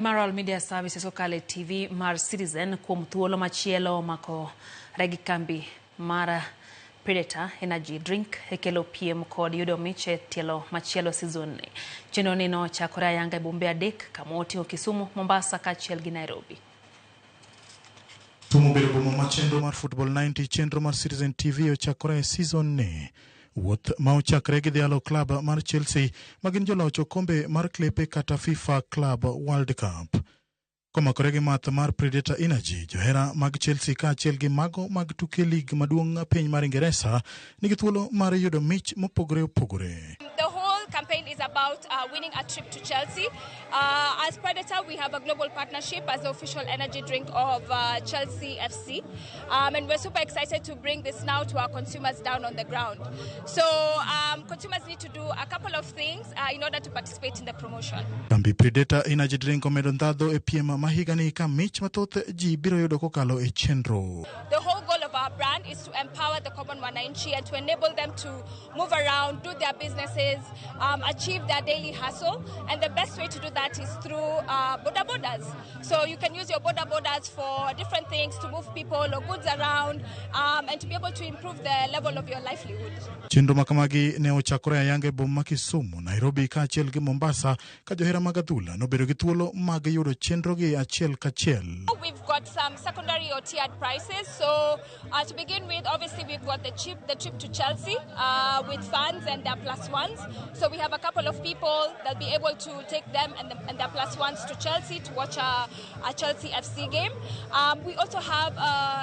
Maral Media Services kokalo e TV mar Citizen kuom thuolo machielo omakore gi kambi mar Predator Energy Drink e kelo piem kod yudo mich e tielo machielo season ni. Chenro ni nochakore ayanga e bombe adek kama oting'o Kisumu, Mombasa kaachiel gi Nairobi. Kisumu obedo boma ma chenro mar Football 90 chenro mar Citizen TV ochakore e season ni. Wuoth ma ochakre gi dhialo klab mar Chelsea ma gin joloch okombe mar klepe kata FIFA Club World Cup. Komakore gi math mar Predator Energy, johera mag Chelsea kaachiel gi mago mag tuke lig maduong' piny mar Ingeresa nigi thuolo mar yudo mich mopogore opogore. The whole campaign is about winning a trip to Chelsea. As Predator, we have a global partnership as the official energy drink of Chelsea FC. And we're super excited to bring this now to our consumers down on the ground. So consumers need to do a couple of things in order to participate in the promotion. Kambi Predator Energy Drink omedo ndhadho e piem ma higani ka mich mathoth ji biro yudo kokalo e chenro. The whole goal of our brand is to empower the common wananchi and to enable them to move around, do their businesses, achieve their daily hustle. And the best way to do that is through boda bodas. So you can use your boda bodas for different things, to move people or goods around, and to be able to improve the level of your livelihood. Chenro ma kamagi ne ochakore ayanga e boma ma Kisumu, Nairobi kaachiel gi Mombasa ka johera mag adhula nobedo gi thuolo mag yudo chenrogi achiel kachiel. We've got some secondary or tiered prices. So to begin with, obviously we've got the trip to Chelsea with fans and their plus ones. So we have a couple of people that'll be able to take them and their plus ones to Chelsea to watch a Chelsea FC game. We also have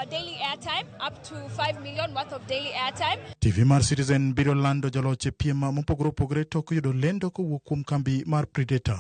daily airtime, up to 5 million worth of daily airtime. TV mar Citizen biro lando joloch e piem mopogore opogore tok yudo lendo kowuok kuom kambi mar Predator.